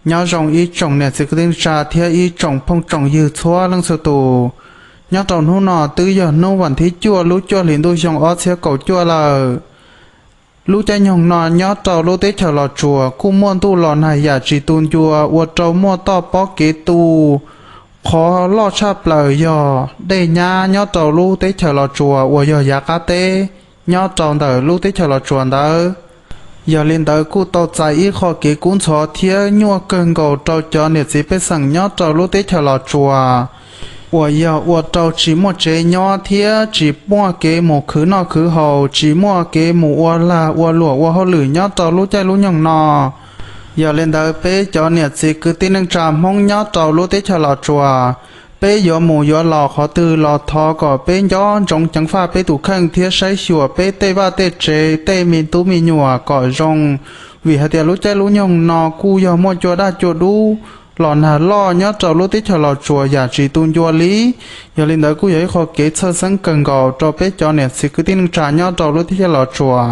Nyob zoo ib tsoom niam txiv kwv tij neej tsa thiab ib tsoom phooj tsoom ywg txhua leej txhua tus. Nyob rau hnub no twb yog hnub vas thib cuaj lub cuaj hlis ntuj xyoo ob txhiab kaum cuaj lawm. Lub caij nyoog no nyob rau lub teb chaws Los Tsuas kuj muaj ntuj los nag yam tsis tu ncua ua rau muaj toj pob kev tu. Qhov loj tshaj plaws yog dej nyab nyob rau lub teb chaws Los Tsuas uas yog yav qab teb nyob rau ntawm lub teb chaws Los Tsuas ntawd. Yog li ntawd kuj tau txais ib qho kev kub ntxhov thiab nyuaj kawg nkaus rau cov niam txiv pej xeem nyob rau lub teb chaws Los Tsuas, uas yog ua rau tsis muaj tsev nyob thiab tsis muaj kev mus khwv noj khwv haus, tsis muaj kev mus ua lag ua luam ua hauj lwm nyob rau lub caij lub nyoog no. Yog li ntawd peb cov niam txiv kwv tij neej tsa Hmoob nyob rau lub teb chaws Los Tsuas, peb yuav mus yuav los qhov twg los thov kom peb nco ntsoov ceev faj peb tus kheej thiab saib xyuas peb tej vaj tej tsev tej me tub me nyuam kom zoo, vim hais tias lub caij lub nyoog no kuj yog muaj cua daj cua dub los nag loj nyob rau lub teb chaws Los Tsuas yam tsis tu ncua li. Yog li ntawd kuj yog ib qho kev txhawj xeeb kawg nkaus rau peb cov niam txiv kwv tij neej tsa nyob rau lub teb chaws Los Tsuas.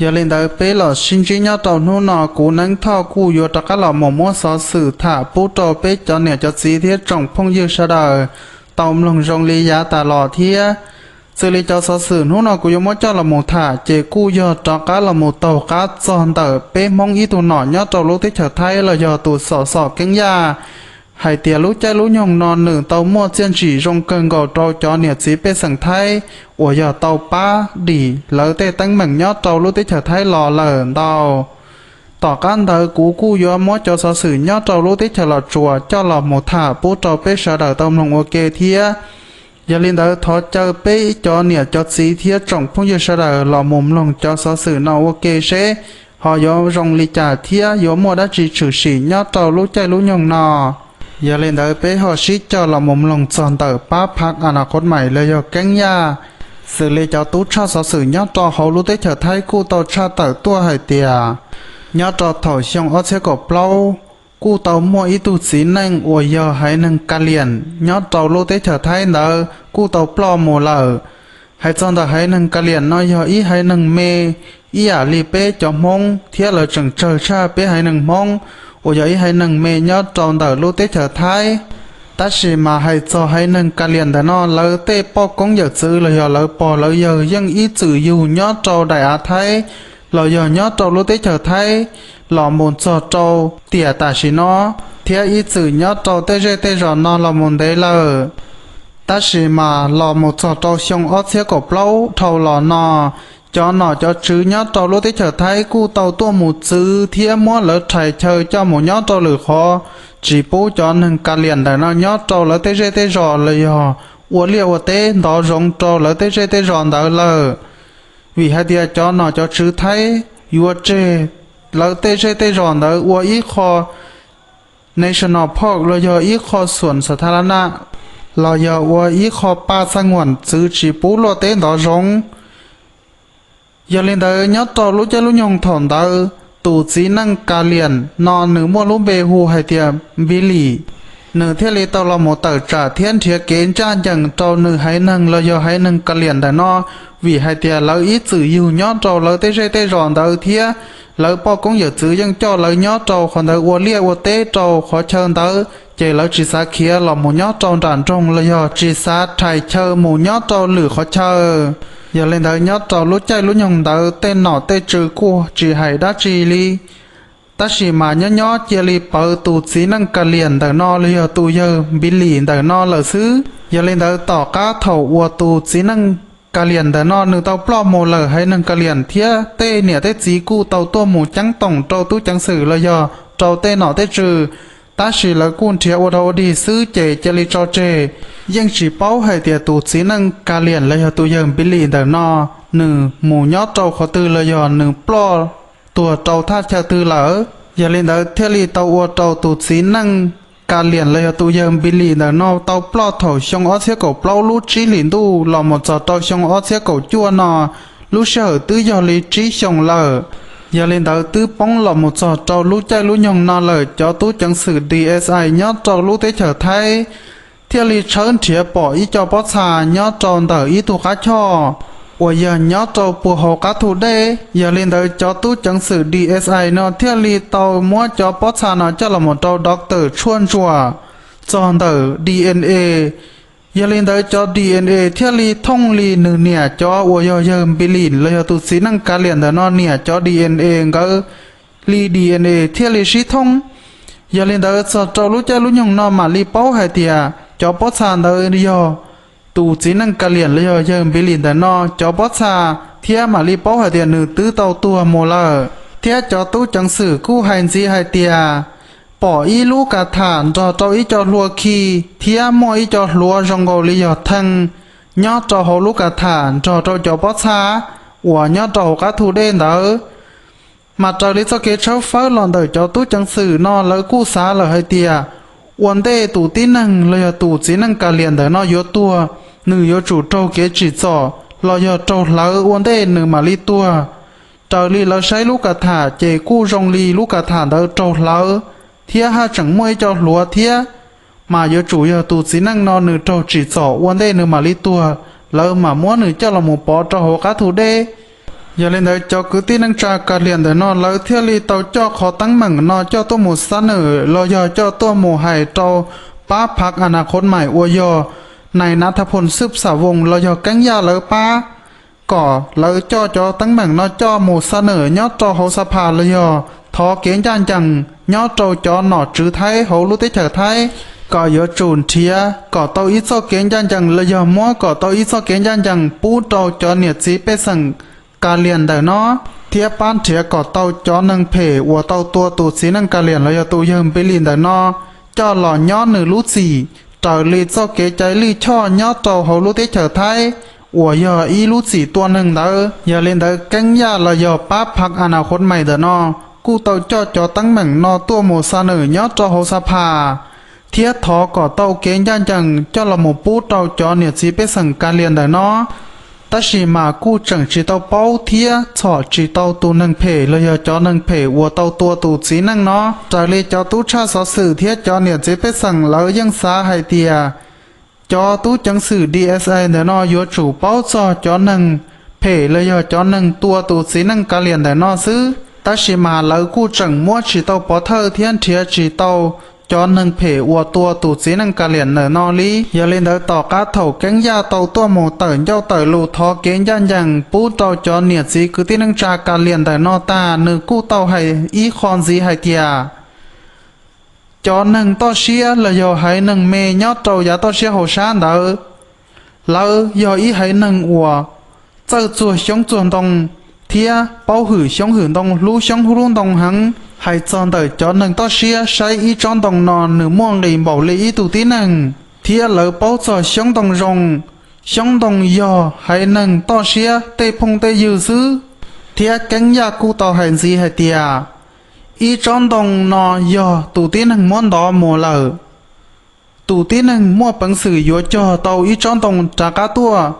Yog li ntawd peb los sib ntsib nyob rau hnub no kuv Neeb Thoj kuj yuav rov qab los mus muab xov xwm tham pub rau peb cov niam cov txiv thiab tsoom phooj ywg sawv daws tau mloog zoo li yav tas los thiab. Xws li cov xov xwm hnub no kuv yuav muab coj los mus tham ces kuj yog rov qab los mus taug qab txog ntawm peb Hmoob ib tug nom nyob rau lub teb chaws Thaib los yog tus Xom Xom Keeb Yaj, hais tias lub caij lub nyoog no nws tau muaj txiaj ntsim zoo kawg nkaus rau cov niam txiv pej xeem Thaib uas yog tau pab dim lawv tej teeb meem nyob rau lub teb chaws Thaib los lawm ntau. Tom qab ntawd kuv kuj yuav muab cov xov xwm nyob rau lub teb chaws Los Tsuas coj los mus tham pub rau peb sawv daws tau mloog ua ke thiab. Yog li ntawd thov caw peb cov niam cov txiv thiab tsoom phooj ywg sawv daws los mus mloog cov xov xwm no ua ke seb ho yuav zoo li cas thiab yuav muaj dab tsi tshwm sim nyob rau lub caij lub nyoog no. Yog li ntawd peb ho sib cog los mus mloog txog ntawm pab phav Anas Qhov Maim los yog Keeb Yaj, xws li cov tub tshaj xov xwm nyob rau hauv lub teb chaws Thaib kuj tau tshaj tawm tuaj hais tias nyob rau thaum xyoo ob txhiab kaum plaub kuj tau muaj ib tug txiv neej uas yog haiv neeg Ka Liam nyob rau lub teb chaws Thaib ntawd kuj tau ploj mus lawm. Hais txog ntawm haiv neeg Ka Liam no yog ib haiv neeg me ib yam li peb cov Hmoob thiab lawv tseem tsawg tshaj peb haiv neeg Hmoob uas yog ib haiv neeg me nyob rau ntawm lub teb chaws Thaib. Tab sis mas hais txog haiv neeg Ka Liam ntawm no lawv tej poj koob yawm txwv los yog lawv pog lawv yawg yeej ib txwm yug nyob rau daim av Thaib los yog nyob rau lub teb chaws Thaib los mus txog rau tiam tam sim no thiab ib txwm nyob rau tej zej tej zos no los mus ntev lawm. Tab sis mas los mus txog rau xyoo ob txhiab kaum plaub dhau los no, cov nom cov tswv nyob rau lub teb chaws Thaib kuj tau tuaj mus txwv thiab muab lawv rhais chaw coj mus nyob rau lwm qhov, tsis pub cov neeg Ka Liam ntawm no nyob rau lawv tej zej tej zos los yog ua liaj ua teb ntov zoov rau lawv tej zej tej zos ntawd lawm. Vim hais tias cov nom cov tswv Thaib yuav tseg lawv tej zej tej zos ntawd ua ib qho National Park los yog ib qho xuam xa tha la na, los yog ua ib qho paj xaj nguam txwv tsis pub luaj teb ntov zoov. Yog li ntawd nyob rau lub caij lub nyoog thaum ntawd tus txiv neej Ka Liam no nws muaj lub npe hu hais tias Npis Lim, nws thiaj li tau los mus tawm tsam thiab nrhiav kev ntsaj ncees rau nws haiv neeg los yog haiv neeg Ka Liam ntawm no, vim hais tias lawv ib txwm yug nyob rau lawv tej zej tej zos ntawd thiab lawv poj koob yawm txwv yeej coj lawv nyob rau qhov ntawd ua liaj ua teb rau qhov chaw ntawd, ces lawv tsis xav khiav los mus nyob rau nram nroog los yog tsis xav rhais chaw mus nyob rau lwm qhov chaw. Yog li ntawd nyob rau lub caij lub nyoog ntawd tej nom tej tswv kuj tsis hais dab tsi li. Tab sis mas nyob nyob cia li pawv tus txiv neej Ka Liam ntawm no los yog tus yawg Npis Lim ntawm no lawm xwb. Yog li ntawd tom qab thaum uas tus txiv neej Ka Liam ntawm no nws tau ploj mus lawm haiv neeg Ka Liam thiab tej niam tej txiv kuj tau tuaj mus ceeb toom rau tub ceev xwm los yog rau tej nom tej tswv, tab sis lawv kuj nrhiav ua dog ua dig xwb ces cia li tso tseg. Yeej tsis paub hais tias tus txiv neej Ka Liam los yog tus yawg Npis Lim ntawm no nws mus nyob rau qhov twg los yog nws ploj tuag rau thaj chaw twg lawm. Yog li ntawd thiaj li tau ua rau tus txiv neej Ka Liam los yog tus yawg Npis Lim ntawm no tau ploj thaum xyoo ob txhiab kaum plaub lub tsib hlis ntuj los mus txog rau xyoo ob txhiab kaum cuaj no, lub sij hawm twb yog li tsib xyoos lawm. Yog li ntawd twb poob los mus txog rau lub caij lub nyoog no lawm, cov tub ceev xwm D S I nyob rau lub teb chaws Thaib thiaj li tshawb nrhiav pom ib co pob txha nyob rau ntawm ib tug qab choj. uas yog nyob rau puag hauv qab thu dej. Yog li ntawd cov tub ceev xwm D S I no thiaj li tau muab cov pob txha no coj los mus rau doctor tshuaj ntsuam txog ntawm D N A. Yog li ntawd cov D N A thiaj li thooj li nws niam cov uas yog yawg Npis Lis los yog tus txiv neej kav liam ntawm no niam cov D N A nkawd li D N A thiaj li sib thooj. Yog li ntawd txog rau lub caij lub nyoog no mam li paub hais tias cov pob txha ntawd yog tus txiv neej kav liam los yog yawg Npis Lis ntawm no cov pob txha, thiab mam li paub hais tias nws twb tau tuag mus lawm. Thiab cov tub ceev xwm kuj hais ntxiv hais tias pom ib lub ka tham nrog rau ib co hlua khi thiab muaj ib co hluav zoo nkaus li yog thee nyob rau hauv lub ka tham nrog rau cov pob txha uas nyob rau hauv qab thu dej ntawd. Mas raws li txoj kev tshawb fawb los ntawm cov tub ceev xwm no lawv kuj xav lawm hais tias ua ntej tus tib neeg los yog tus txiv neej kav liam ntawm no yuav tuag, nws yuav tsum raug kev tsim txom los yog raug hlawv ua ntej nws mam li tuag. Raws li lawv saib lub ka tham ces kuj zoo li lub ka tham ntawd raug hlawv thiab haj tseem muaj ib co hluav thiab, mas yuav tsum yog tus txiv neej no nws raug tsim txom ua ntej nws mam li tuag, lawv mam muab nws coj los mus pov rau hauv qab thu dej. Yog li ntawd cov kwv tij neej tsa kav liam ntawm no lawv thiaj li tau coj qhov teeb meem no coj tuaj mus xab nws los yog coj tuaj mus hais rau pab phav Anas Khos Mais uas yog nais Nav Thas Phoos Xwb Xam Voos los yog Keeb Yaj lawv pab, kom lawv coj cov teeb meem no coj mus xab nws nyob rau hauv xa phas los yog thov kev ncaj ncees nyob rau cov nom tswv Thaib hauv lub teb chaws Thaib, kom yuav tsum nrhiav kom tau ib txoj kev ncaj ncees los yog muab kom tau ib txoj kev ncaj ncees pub rau cov niam txiv pej xeem kav liam ntawm no, thiab pab nrhiav kom tau cov neeg phem uas tau tua tus txiv neej kav liam los yog tus yawg Npis Lis ntawm no coj los nyob nws lub txim raws li txoj kev cai lij choj nyob rau hauv lub teb chaws Thaib uas yog ib lub txim tua neeg ntawd. Yog li ntawd Keeb Yaj los yog pab phav Anas Khos Mais ntawm no kuj tau coj cov teeb meem no tuaj mus xa nws nyob rau hauv xa phas, thiab thov kom tau kev ncaj ncees coj los mus pub rau cov niam txiv pej xeem kav liam ntawm no. Tab sis mas kuj tseem tsis tau paub thiab txhom tsis tau tus neeg phem los yog cov neeg phem uas tau tua tus txiv neej no. Raws li cov tub tshaj xov xwm thiab cov niam txiv pej xeem lawv yeej xav hais tias cov tub ceev xwm D S I ntawm no yuav tsum paub txog cov neeg phem los yog cov neeg tua tus txiv neej kav liam ntawm no xwb, tab sis mas lawv kuj tseem muab tsis tau pov thawj thiab nrhiav tsis tau cov neeg phem uas tua tus txiv neej kav liam ntawm no li. Yog li ntawd tom qab thaum Keeb Yaj tau tuaj mus tawm ncauj tawm lus thov kev ncaj ncees pub rau cov niam txiv kwv tij neej tsa kav liam ntawm no tag, nws kuj tau hais ib qho ntxiv hais tias cov neeg toj siab los yog haiv neeg me nyob rau yav toj siab hauv sab ntawd, lawv yog ib haiv neeg uas txawj txuag xyoob txuag ntoo thiab paub hwm xyoob hwm ntoo, hlub xyoob hlub ntoo heev. Hais txog ntawm cov neeg toj siab, saib ib tsob ntoo no nws muaj nqis npaum li ib tug tib neeg, thiab lawv paub txog xyoob ntoo zoo. Xyoob ntoo yog haiv neeg toj siab tej phooj tej ywg xwb. Thiab Keeb Yaj kuj tau hais ntxiv hais tias ib tsob ntoo no yog tus tib neeg muab ntov mus lawm. Tus tib neeg muaj peev xwm yuav cog tau ib tsob ntoo rov qab tuaj,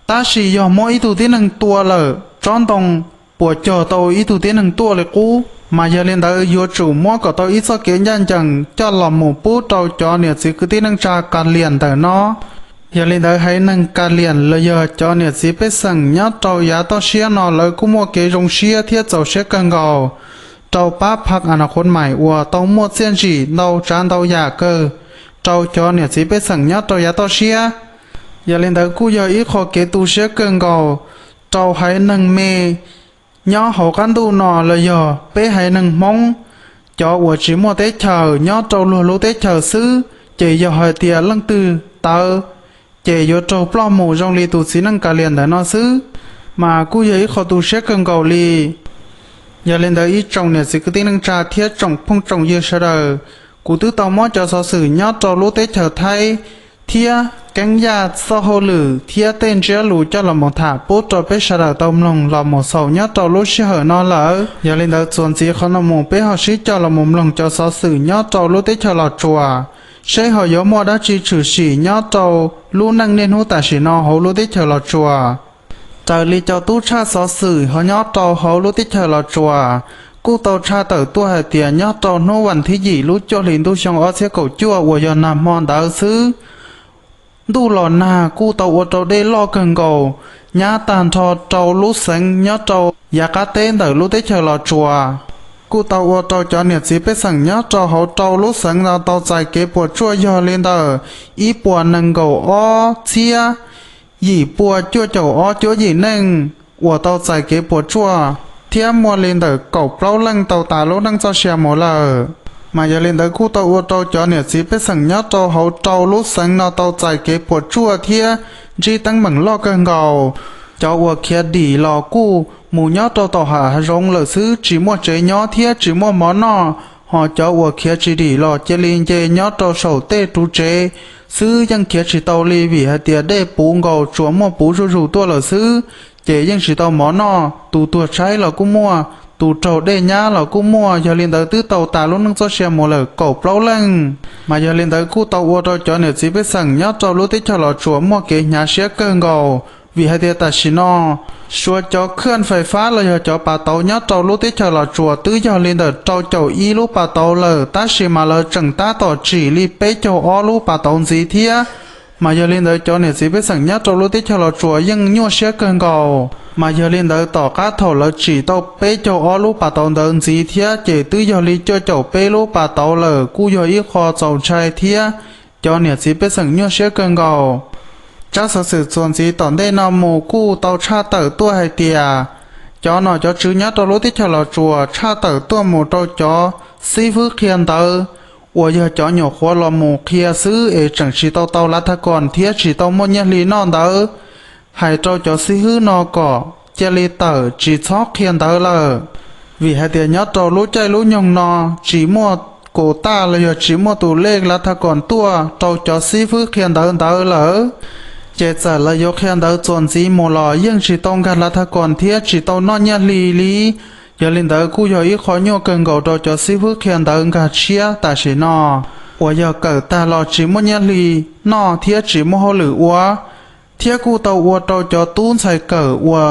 tab sis yog muab ib tug tib neeg tua lawm, tsob ntoo puas cog tau ib tug tib neeg tuaj li qub? Mas yog li ntawd yuav tsum muab kom tau ib txoj kev ncaj ncees coj los mus pub rau cov niam txiv kwv tij neej tsa kav liam ntawm no. Yog li ntawd haiv neeg kav liam los yog cov niam txiv pej xeem nyob rau yav toj siab no lawv kuj muaj kev zoo siab thiab txaus siab kawg nkaus rau pab phav Anas Khos Mais uas tau muaj txiaj ntsim ntau tsav ntau yam kawg rau cov niam txiv pej xeem nyob rau yav toj siab. Yog li ntawd kuj yog ib qho kev tu siab kawg nkaus rau haiv neeg me nyob hauv qab ntuj no los yog peb haiv neeg Hmoob, cov uas tsis muaj teb chaws nyob rau luag lub teb chaws xwb, ces yog hais tias leej twg tawv ces yuav raug ploj mus zoo li tus txiv neej kav liam ntawm no xwb, mas kuj yog ib qho tu siab kawg nkaus li. Yog li ntawd ib tsoom niam txiv kwv tij neej tsa thiab tsoom phooj tsoom ywg sawv daws, kuv twb tau muab cov xov xwm nyob rau lub teb chaws Thaib thiab Keeb Yaj txoj hauj lwm thiab tej ntsiab lus coj los mus tham pub rau peb sawv daws tau mloog los mus xaus nyob rau lub sij hawm no lawm. Yog li ntawd txuas ntxiv qhov no mus peb ho sib coj los mus mloog cov xov xwm nyob rau lub teb chaws Los Tsuas, seb ho yuav muaj dab tsi tshwm sim nyob rau lub neej niaj hnub tam sim no hauv lub teb chaws Los Tsuas. Raws li cov tub tshaj xov xwm ho nyob rau hauv lub teb chaws Los Tsuas kuj tau tshaj tawm tuaj hais tias nyob rau hnub vas thib yim lub cuaj hlis ntuj xyoo ob txhiab kaum cuaj uas yog nag hmo ntawd xwb, ntuj los nag kuj tau ua rau dej loj kawg nkaus, nyab tag nrho rau lub xeev nyob rau yav qab teb ntawm lub teb chaws Los Tsuas. Kuj tau ua rau cov niam txiv pej xeem nyob rau hauv rau lub xeev no tau txais kev puas tsuaj yog li ntawm ib puas nees nkaum ob txhiab yim pua cuaj caum ob cuab yim neej uas tau txais kev puas tsuaj, thiab muaj li ntawm kaum plaub leej tau tas lub neej txoj sia mus lawm. Mas yog li ntawd kuj tau ua rau cov niam txiv pej xeem nyob rau hauv rau lub xeev no tau txais kev puas tsuaj thiab ntsib teeb meem loj kawg nkaus. Cov uas khiav dim los kuj mus nyob rau tom hav zoov lawm xwb, tsis muaj tsev nyob thiab tsis muaj mov noj, ho cov uas khiav tsis dim los cia li nce nyob rau saum tej ruv tsev xwb, yeej khiav tsis tau li vim hais tias dej puv nkaus, tsuas muaj puv zuj zus tuaj lawm xwb, ces yeej tsis tau mov noj. Tus tuag tshaib los kuj muaj, tus raug dej nyab los kuj muaj, yog li ntawd twb tau tas lub neej txoj sia mus lawm kaum plaub leej. Mas yog li ntawd kuj tau ua rau cov niam txiv pej xeem nyob rau lub teb chaws Los Tsuas muaj kev hnyav siab kawg nkaus, vim hais tias tam sim no suav cov khwj fais fab los yog cov pas tauv nyob rau lub teb chaws Los Tsuas twb yog li ntawm rau caum ib lub pas tauv lawm, tab sis mas lawv tseem tab tom tsim li peb caug ob lub pas tauv ntxiv thiab. Mas yog li ntawd cov niam txiv pej xeem nyob rau lub teb chaws Los Tsuas yeej nyuaj siab kawg nkaus. Mas yog li ntawd tom qab thaum lawv tsim tau peb caug ob lub pas tauv ntawd ntxiv thiab ces twb yog li cuaj caum peb lub pas tauv lawm, kuj yog ib qho txaus ntshai thiab cov niam txiv pej xeem nyuaj siab kawg nkaus. Tsab xov xwm txuas ntxiv tom ntej no mus kuj tau tshaj tawm tuaj hais tias cov nom cov tswv nyob rau lub teb chaws Los Tsuas tshaj tawm tuaj mus rau cov xib fwb qhia ntawv uas yog cov nyuam qhuav los mus qhia xwb es tseem tsis tau tau lav thaj koos thiab tsis tau muaj nyiaj hli noj ntawd, hais rau cov xib fwb no kom cia li tawm tsis txhob qhia ntawv lawm, vim hais tias nyob rau lub caij lub nyoog no tsis muaj kus taj los yog tsis muaj tus lej lav thaj koos tuaj rau cov xib fwb qhia ntawv ntawd lawm, ces txawm lawv yuav qhia ntawv txuas ntxiv mus los yeej tsis tau nkag lav thaj koos thiab tsis tau noj nyiaj hli li. Yog li ntawd kuj yog ib qho nyuaj kawg nkaus rau cov xib fwb qhia ntawv nkag tshiab tam sim no, uas yog kawm tag los tsis muaj nyiaj hli noj thiab tsis muaj hauj lwm ua, thiab kuj tau ua rau cov tub ntxhais kawm ua,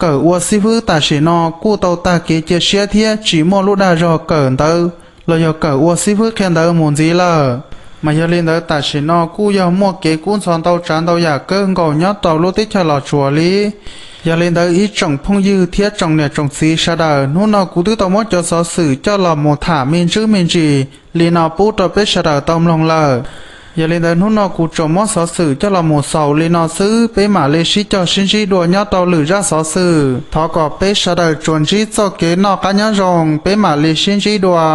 kawm ua xib fwb tam sim no kuj tau tag kev cia siab thiab tsis muaj lub dag zog kawm ntawv los yog kawm ua xib fwb qhia ntawv mus ntxiv lawm. Mas yog li ntawd tam sim no kuj yog muaj kev kub ntxhov ntau tsav ntau yam kawg nkaus nyob rau lub teb chaws Los Tsuas li. Yog li ntawd ib tsoom phooj ywg thiab tsoom niam tsoom txiv sawv daws, hnub no kuv twb tau muab cov xov xwm coj los mus tham me ntsis me ntsis li no pub rau peb sawv daws tau mloog lawm. Yog li ntawd hnub no kuv tsuas muab xov xwm coj los mus xaus li no xwb, peb mam li sib cog sib ntsib dua nyob rau lwm zaj xov xwm. Thov kom peb sawv daws tsuas ntsib txoj kev noj qab nyob zoo, peb mam li sib ntsib dua.